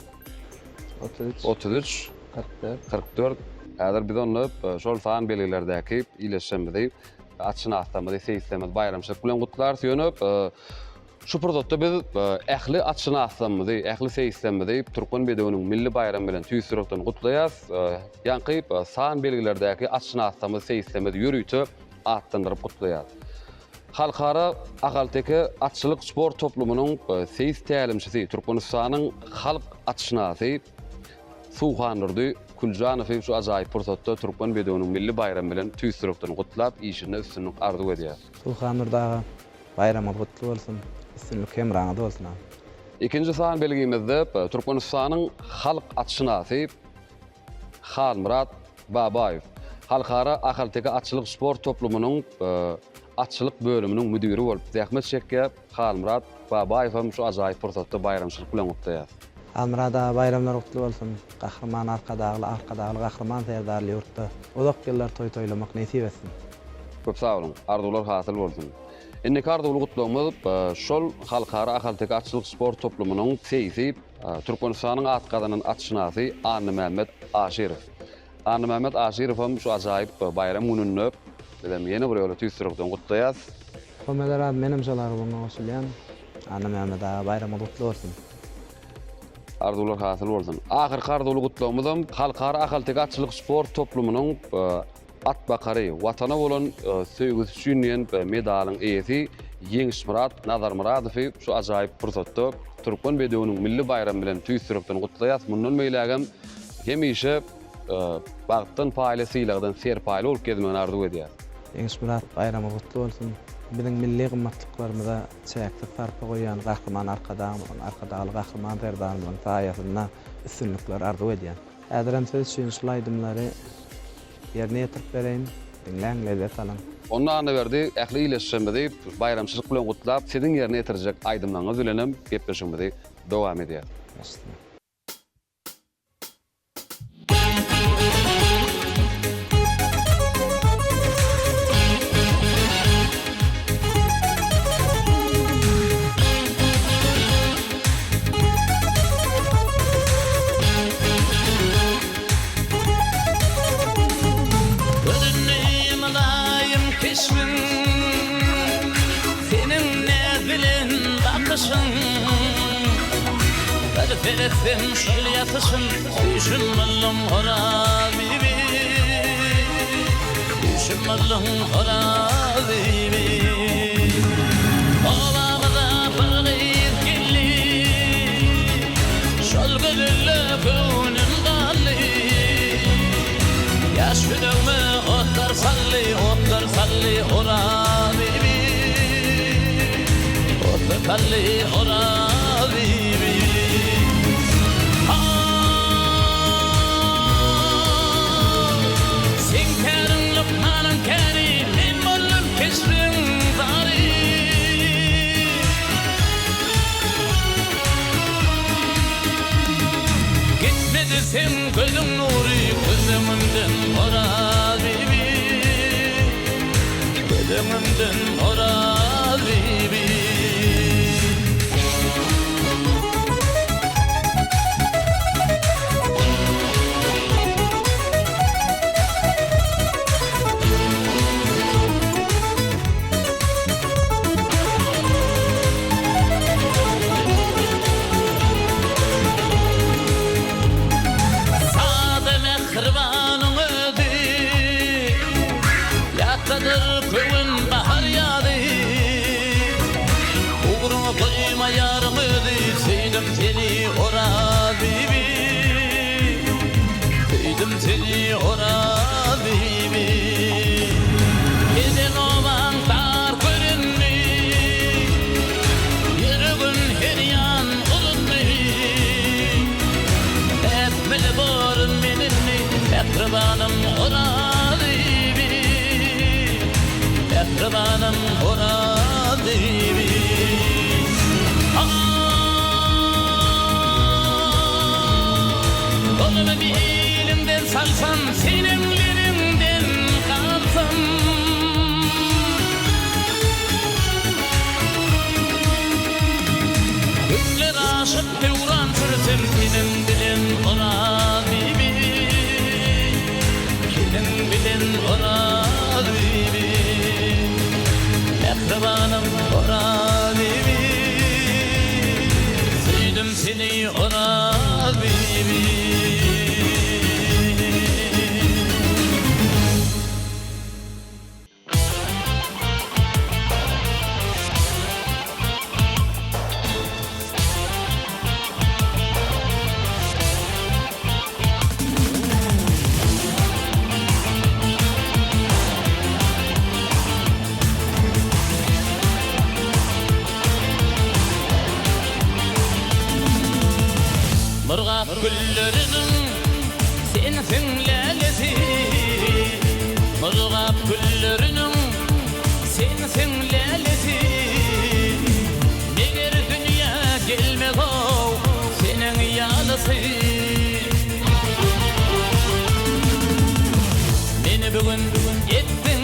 33. 33. 44. 44. Häzir biz onda şol san belgilerdäki ildeşlerimizi, atşynaslarymyzy, seýislerimizi baýramçylyk bilen gutlarys. Ýöne Şu pursatda biz ähli atşynaslarymyzy, ähli seýislerimizi Türkmen bedewiniň milli baýramy bilen tüýs ýürekden gutlaýarys. Ýaňky san belgilerdäki atşynaslarymyzy, seýislerimizi ýörite atlandyryp gutlaýarys. Halkara ahalteke atçylyk sport toplumynyň seýis tälimçisi, Türkmenistanyň halk atşynasy Suwhandurdy. Küljanowy şu ajaýyp pursatda Türkmen bedewiniň milli baýramy bilen tüýs ýürekden gutlap, işinde üstünlik arzuw edýäris. Suwhandurdy aga, baýramyňyz gutly bolsun, üstünlik hemraňyz bolsun aga. Ikinji san belgimizde Türkmenistanyň halk atşynasy Halmyrat Babaýew, Halkara ahalteke atçylyk sport toplumynyň atçylyk bölüminiň müdiri bolup zähmet çekýär. Halmyrat Babaýewem şu ajaýyp pursatda baýramçylyk bilen gutlaýar. Halmyrat aga baýramlar gutly bolsun! Gahryman Arkadagly Arkadagly Gahryman Serdarly ýurtda uzak ýyllar toý toýlamak nesip etsin! Köp sag boluň! Arzuwlar hasyl bolsun! Indiki arzuwly gutlagymyz şol Halkara ahalteke atçylyk sport toplumynyň seýsi, Türkmenistanyň at gazanan atşynasy Annamämmet Aşyrow. Annamämmet Aşyrowam şu ajaýyp baýram gününde bizem ýene bir ýola tüýs ýürekden gutlaýas. Hemmeler abi menem şol arzuwyňa goşulýan. Annamämmet aga baýramyňyz gutly bolsun. Arzuwlar hasyl bolsun. Ahyrky arzuwly gutlagymyzam Halkara ahalteke atçylyk sport toplumynyň At bakary, Watana bolan söýgüsi üçin diýen medalyň eýesi Ýeňişmyrat Nazarmyradowy şu ajaýyp pursatda Türkmen bedewiniň milli baýramy bilen tüýs ýürekden gutlaýas. Mundan beýlägem hemişe bagtdan paýly, sylagdan serpaýly bolup gezmegini arzuw edýäris. Ýeňişmyrat, baýramyňyz gutly bolsun! Biziň milli gymmatlyklarymyza çäksiz sarpa goýýan Gahryman Arkadagymyzyň, Arkadagly Gahryman Serdarymyzyň saýasynda üstünlikler arzuw edýän. Häzirem siz üçin şul aýdymlary Ýerine ýetirip bereýin, diňläň, lezzet alyň. Onda Annaberdi ähli ildeşlerimizi baýramçylyk bilen gutlap, siziň ýerine ýetirjek aýdymlaryňyz bilenem gepleşigimizi dowam edýäs. Başlasyn. Göründi mylaýym keşbiň, Seniň näz bilen bakyşyň. Bir seretsem şol ýatyşyň, Düýşüm bolduň Oraz bibi. Düýşüm bolduň Oraz bibi. Obamyza bir gyz geldi, Şol gözelle göwnüm galdy. Ýaş ýüregime otlar saldy, Otlar saldy Oraz bibi. Otlar saldy Oraz bibi. Seň käriň lukmanyň käri, Men boldum keşbiň zary. Gitmedi seň gözüň nury, Göz öňümden Oraz bibi. Göz öňümden Oraz bibi. Sada mähribanyň özi, Ýatladyr göwün bahar ýazy. Murgap gülleriniň sensiň lälesi Murgap gülleriniň sensiň lälesi Meger dünýä gelmez-ow seniň ýalysy Meni bu gün etdiň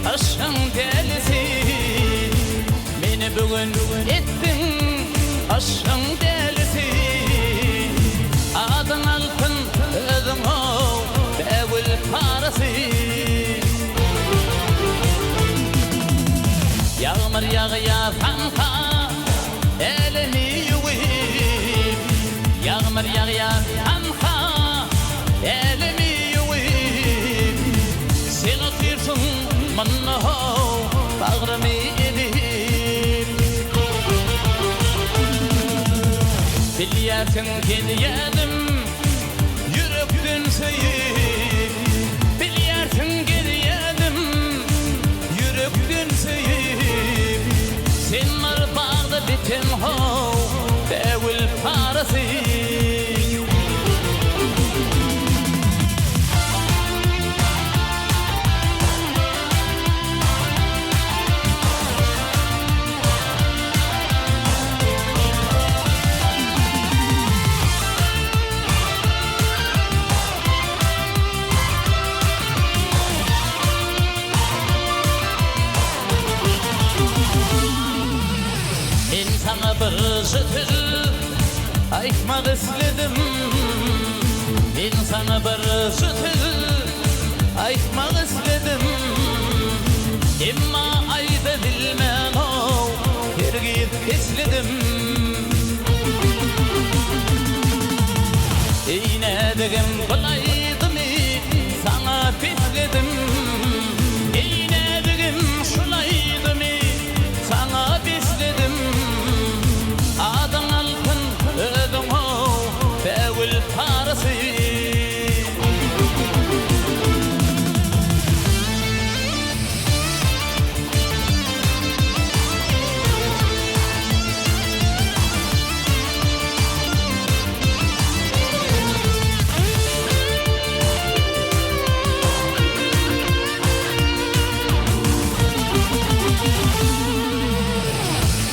yşgyň dälisi Meni bu gün etdiň yşgyň dälisi Adyň altyn özüň-ow bägül parasy Ýagmyr ýagýar hanha älemi ýuwup Ýagmyr ýagýar hanha älemi ýuwup Sen otyrsyň munda-how bagrymy ezip. Bilýärsiň gezýädim ýürekden söýüp. Bilýärsiň gezýädim ýürekden söýüp. Sen bir bagda biten-how bägül parasy. Men saňa birje söz aýtmak isledim Men saňa birje söz aýtmak isledim Emma aýda bilmän-ow hergiz pesledim Eý näzigim bul aýdymy saňa besledim Eý näzigim şul aýdymy saňa besledim Adyň altyn özüň-ow bägül parasy.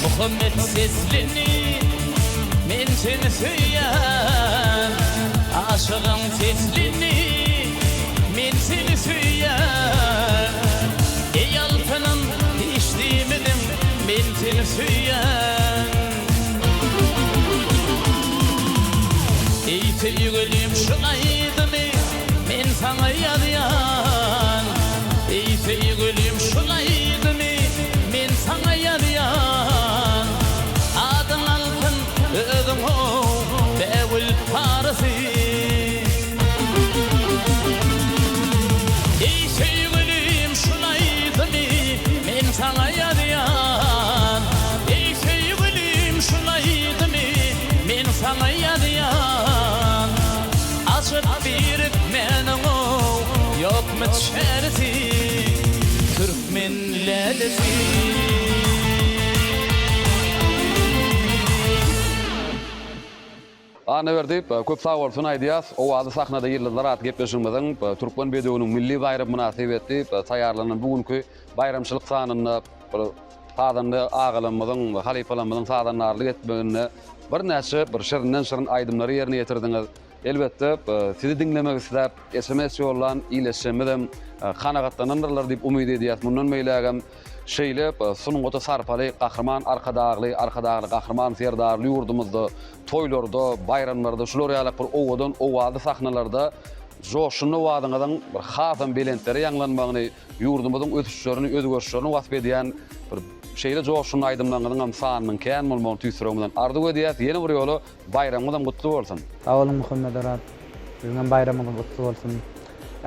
Muhammet sesleni Men seni söýýän Aşygyň sesleni Men seni söýýän Eý altynym hiç diýmediň Men seni söýýän Eý söýgülim şu aýdymy Men saňa ýazýan Eý söýgülim şul aýdymy Men saňa ýazýan Adyň altyn özüň how bägül parasy Eý söýgülim şul aýdymy Men saňa ýazýan Eý söýgülim şul aýdymy Men saňa ýazýan Açyp birikmäniň-ow ýokmy çäresi Türkmen lälesi. Annaberdi, köp sag bolsun aýdýas. Owazly sahnada ýyldyzlar atly gepleşigimiziň Türkmen bedewiniň milli baýramy mynasybetli taýýarlanan bu günki baýramçylyk sanynda bir sazanda agalarymyzyň, halypalarymyzyň sazandarlyk etmeginde birnäçe bir şirinden-şirin aýdymlary ýerine ýetirdiňiz. Elbetde, sizi diňlemek isläp, sms ýollan ildeşlerimizem kanagatlanandyrlar diýip umyt edýäs. Mundan beýlägem şeýle sungata sarpaly Gahryman Arkadagly, Arkadagly Gahryman Serdarly ýurdumyzda toýlarda, baýramlarda şular ýaly bir owadan owazly sahnalarda joşgunly owazyňyzyň bir hasam belentlere ýaňlanmagyny, ýurdumyzyň ösüşlerini, özgerişlerini wasp edýän bir şeýle joşgunly aýdymlaryňyzyň hem sanynyň kän bolmagyny tüýs ýüregimizden arzuw edýäs. Ýene bir ýola Baýramyňyzam gutly bolsun! Sag boluň Muhammedoraz. Siziňem baýramyňyz gutly bolsun.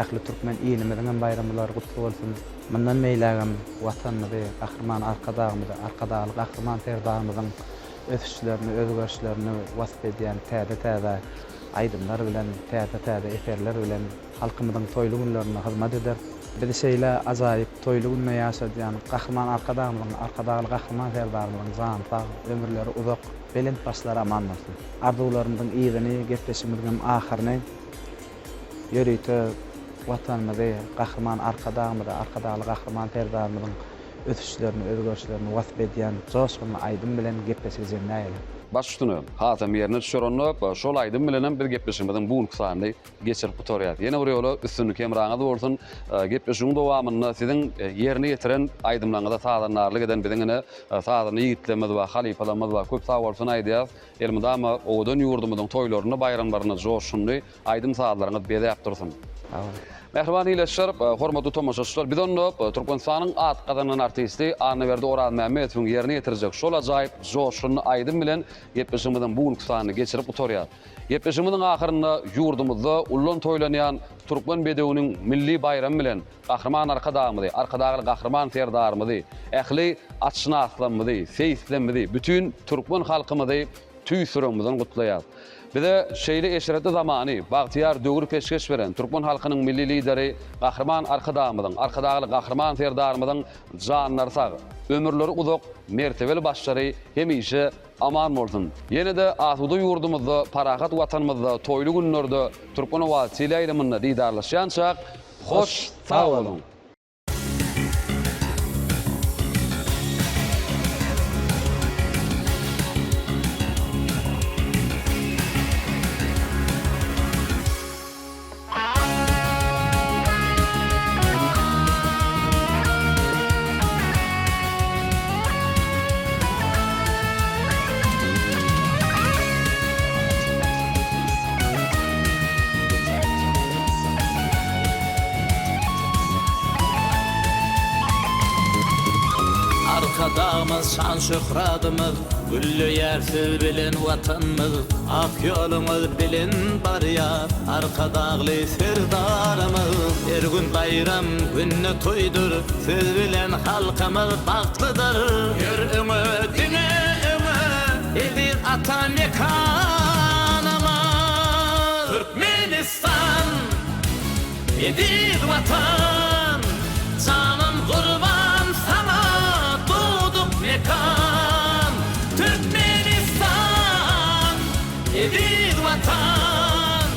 Ähli türkmen ilimiziňem baýramylary gutly bolsun. Mundan beýlägem Watanymyzy, Gahryman Arkadagymyzy, Arkadagly Gahryman Serdarymyzyň ösüşlerini, özgerişlerini wasp edýän täze-täze aýdymlar bilen, täze-täze eserler bilen halkymyzyň toýly günlerinde hyzmat ederis. Bizi şeýle ajaýyp toýly günde ýaşadýan Gahryman Arkadagymyzyň, Arkadagly Gahryman Serdarymyzyň jany sag, ömürleri uzak, belent başlary aman bolsun! Arzuwlarymyzyň yzyny, gepleşigimiziňem ahyryny ýörite Watanymyzy, Gahryman Arkadagymyzy, Arkadagly Gahryman Serdarymyzyň ösüşlerini, özgerişlerini wasp edýän joşgunly aýdym bilen gepleşigi jemläýeli. Baş üstüne, hasam ýerine düşer onda, şol aýdym bilenem biz gepleşigimiziň bu günki sanyny geçirip gutarýas. Ýene bir ýola üstünlik hemraňyz bolsun. Gepleşigiň dowamynda siziň ýerine ýetiren aýdymlaryňyza sazandarlyk eden biziň ine sazanda ýigitlerimiz bar, halypalarymyz bar. Köp sag bolsun aýdýas. Elmydama owadan ýurdumyzyň toýlarynda, baýramlarynda joşgunly aýdym-sazlaryňyz bezäp dursun. Sag boluň. Mähriban ildeşler, hormatly tomaşaçylar, biz onda Türkmenistanyň at gazanan artisti Annaberdi Orazmämmedowyň ýerine ýetirjek şol ajaýyp joşgunly aýdym bilen gepleşigimiziň bu günki sanyny geçirip gutarýas. Gepleşigimiziň ahyrynda ýurdumyzda ullan toýlanýan Türkmen bedewiniň milli baýramy bilen Gahryman Arkadagymyzy, Arkadagly Gahryman Serdarymyzy, ähli atşynaslarymyzy, seýislerimizi, bütin türkmen halkymyzy tüýs ýüregimizden gutlaýarys. Bize şeýle eşretli zamany, bagtyýar döwri peşgeş beren türkmen halkynyň Milli Lideri Gahryman Arkadagymyzyň, Arkadagly Gahryman Serdarymyzyň janlary sag, ömürleri uzak, mertebeli başlary hemişe Aman bolsun! Ýene-de asuda ýurdumyzda, parahat Watanymyzda toýly günlerde Türkmen owazy teleýaýlymynda didarlaşýançak, hoş sag boluň! Arkadagymyz şan-şöhradymyz, Gülleýär siz bilen Watanymyz, Ak ýoluňyz bilen barýar Arkadagly Serdarymyz. Her gün baýram, günde toýdur, Siz bilen halkymyz bagtlydyr. Ýör öňe, diňe öňe, Eziz ata mekanymyz. Türkmenistan! Eziz Watan, janym gurban saňa dogduk mekan, Türkmenistan! Eziz Watan,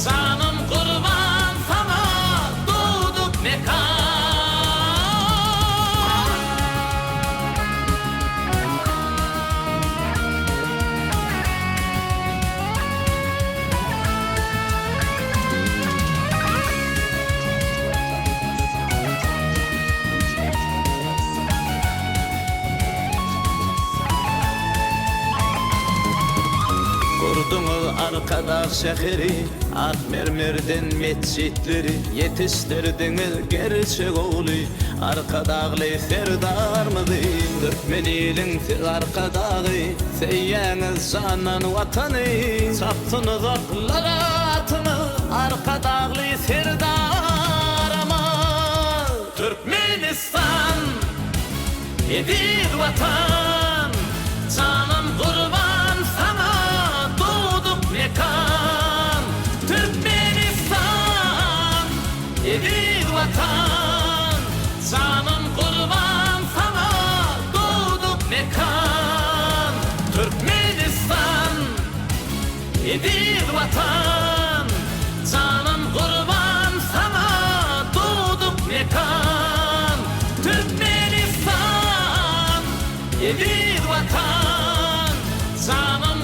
janym gurban saňa dogduk mekan. Gurduňyz Arkadag şäheri, Ak mermerden metjitleri, Ýetişdirdiňiz gerçek ogly, Arkadagly Serdarmyzy. Türkmen iliň siz Arkadagy, Söýýäňiz jandan Watany, Çapsyn uzaklara atyňyz, Arkadagly Serdarymyz! Türkmenistan, eziz Watan, Janym gurban saňa dogduk mekan! Türkmenistan, eziz Watan, Janym gurban saňa dogduk mekan! Türkmenistan! Eziz Watan, janym gurban saňa dogduk mekan, Türkmenistan! Eziz Watan, janym.